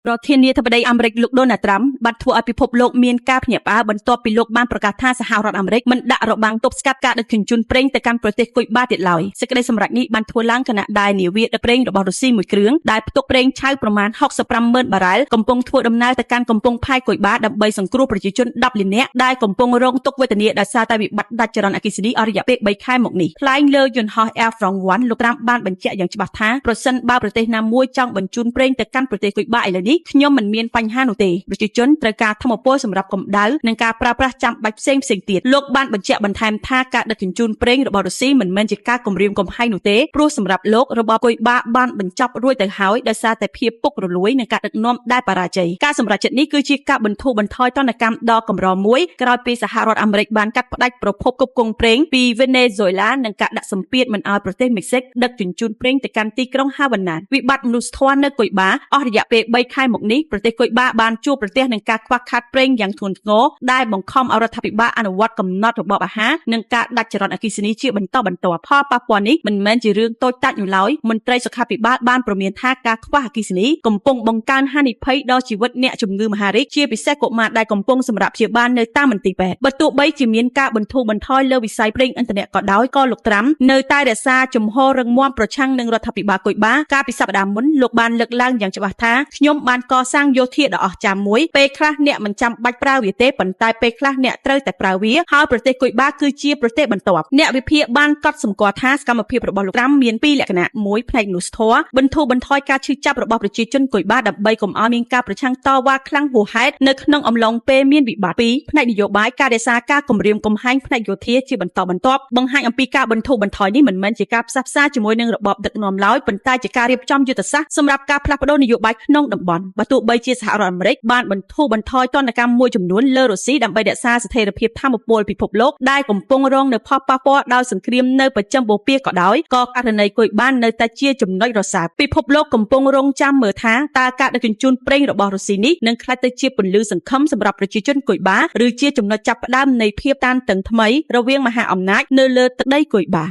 ប្រធានាធិបតីអាមេរិកលោកដូណាល់ត្រាំបានធ្វើឲ្យពិភពលោកមានការភ្ញាក់ផ្អើលបន្ទាប់ពីលោកបានប្រកាសថាសហរដ្ឋអាមេរិកមិនដាក់របាំងទប់ស្កាត់ការដឹកជញ្ជូនប្រេងទៅកាន់ប្រទេសគុយបាទៀតឡើយសេចក្តីសម្រេចនេះបានធ្វើឡើងខណៈដែលនាវាដឹកប្រេងរបស់រុស្ស៊ីមួយគ្រឿងដែលផ្ទុកប្រេងឆៅប្រមាណ65ម៉ឺនបារ៉ែលកំពុងធ្វើដំណើរទៅកាន់កំពង់ផែគុយបាដើម្បីសង្គ្រោះប្រជាជន10លាននាក់ដែលកំពុងរងទុក្ខវេទនាដោយសារតែវិបត្តិដាច់ចរន្តអគ្គិសនីអស់រយៈពេល3ខែមកនេះថ្លែងលើយន្តហោះ Air France One លោកត្រាំបានបញ្ជាក់យ៉ាងច្បាស់ថាប្រសិនបើប្រទេសណាមួយចង់បញ្ជូនប្រេងទៅកាន់ប្រទេសគុយបាឥឡូវនេះខ្ញុំមិនមានបញ្ហានោះទេប្រជាជនត្រូវការថាមពលសម្រាប់កម្ដៅនិងការប្រើប្រាស់ចាំបាច់ផ្សេងផ្សេងទៀតលោកបានបញ្ជាក់បន្ថែមថាការដឹកជញ្ជូនប្រេងរបស់រុស្ស៊ីមិនមែនជាការគំរាមកំហែងនោះទេព្រោះសម្រាប់លោករបបគុយបាបានបញ្ចប់រួចទៅហើយដោយសារតែភាពពុករលួយនិងការដឹកនាំដែលបរាជ័យការសម្រេចចិត្តនេះគឺជាការបន្ធូរបន្ថយទណ្ឌកម្មដ៏កម្រមួយក្រោយពីសហរដ្ឋអាមេរិកបានកាត់ផ្តាច់ប្រភពផ្គត់ផ្គង់ប្រេងពីវេណេស៊ុយឡានិងការដាក់សម្ពាធមិនឲ្យប្រទេសមិចស៊ិកដឹកជញ្ជូនប្រេងទៅកាន់ទីក្រុងហាវ៉ាណាវិបត្តិមនុស្សធម៌នៅគុយបាអស់រយៈពេល3ខែមកនេះប្រទេសគុយបាបានជួបប្រទះនឹងការខ្វះខាតប្រេងយ៉ាងធ្ងន់ធ្ងរដែលបង្ខំឲ្យរដ្ឋាភិបាលអនុវត្តកំណត់របបអាហារនិងការដាច់ចរន្តអគ្គិសនីជាបន្តបន្ទាប់ផលប៉ះពាល់នេះមិនមែនជារឿងតូចតាចនោះឡើយមន្ត្រីសុខាភិបាលបានព្រមានថាការខ្វះអគ្គិសនីកំពុងបង្កើនហានិភ័យដល់ជីវិតអ្នកជំងឺមហារីកជាពិសេសកុមារដែលកំពុងសម្រាកព្យាបាលនៅតាមមន្ទីរពេទ្យបើទោះបីជាមានការបន្ធូរបន្ថយលើវិស័យប្រេងឥន្ធនៈក៏ដោយក៏លោកត្រាំនៅតែរក្សាជំហររឹងមាំប្រឆាំងនឹងរដ្ឋាភិបាលគុយបាកាលពីសប្តាហ៍មុនលោកបានលើកឡើងយ៉ាងច្បាស់ថាខ្ញុំបានកសាងយោធាដ៏អស្ចារ្យមួយពេលខ្លះអ្នកមិនចាំបាច់ប្រើវាទេប៉ុន្តែពេលខ្លះអ្នកត្រូវតែប្រើវាហើយប្រទេសគុយបាគឺជាប្រទេសបន្ទាប់អ្នកវិភាគបានកត់សម្គាល់ថាសកម្មភាពរបស់លោកត្រាំមានពីរលក្ខណៈមួយផ្នែកមនុស្សធម៌បន្ធូរបន្ថយការឈឺចាប់របស់ប្រជាជនគុយបាដើម្បីកុំឲ្យមានការប្រឆាំងតវ៉ាខ្លាំងហួសហេតុនៅក្នុងអំឡុងពេលមានវិបត្តិពីរផ្នែកនយោបាយការរក្សាការគំរាមកំហែងផ្នែកយោធាជាបន្តបន្ទាប់បង្ហាញអំពីការបន្ធូរបន្ថយនេះមិនមែនជាការផ្សះផ្សាជាមួយនឹងរបបដឹកនាំឡើយប៉ុន្តែជាការរៀបចំយុទ្ធសាស្ត្រសម្រាប់ការផ្លាស់ប្ដូរនយោបាយក្នុងតំបន់បើទោះបីជាសហរដ្ឋអាមេរិកបានបន្ធូរបន្ថយទណ្ឌកម្មមួយចំនួនលើរុស្ស៊ីដើម្បីរក្សាស្ថិរភាពថាមពលពិភពលោកដែលកំពុងរងនូវផលប៉ះពាល់ដោយសង្គ្រាមនៅប្រចាំបូព៌ាក៏ដោយក៏ករណីគុយបាននៅតែជាចំណុចរសើបពិភពលោកកំពុងរងចាំមើលថាតើការដឹកជញ្ជូនប្រេងរបស់រុស្ស៊ីនេះនឹងក្លាយទៅជាពន្លឺសង្ឃឹមសម្រាប់ប្រជាជនគុយបាឬជាចំណុចចាប់ផ្ដើមនៃភាពតានតឹងថ្មីរវាងមហាអំណាចនៅលើទឹកដីគុយបា។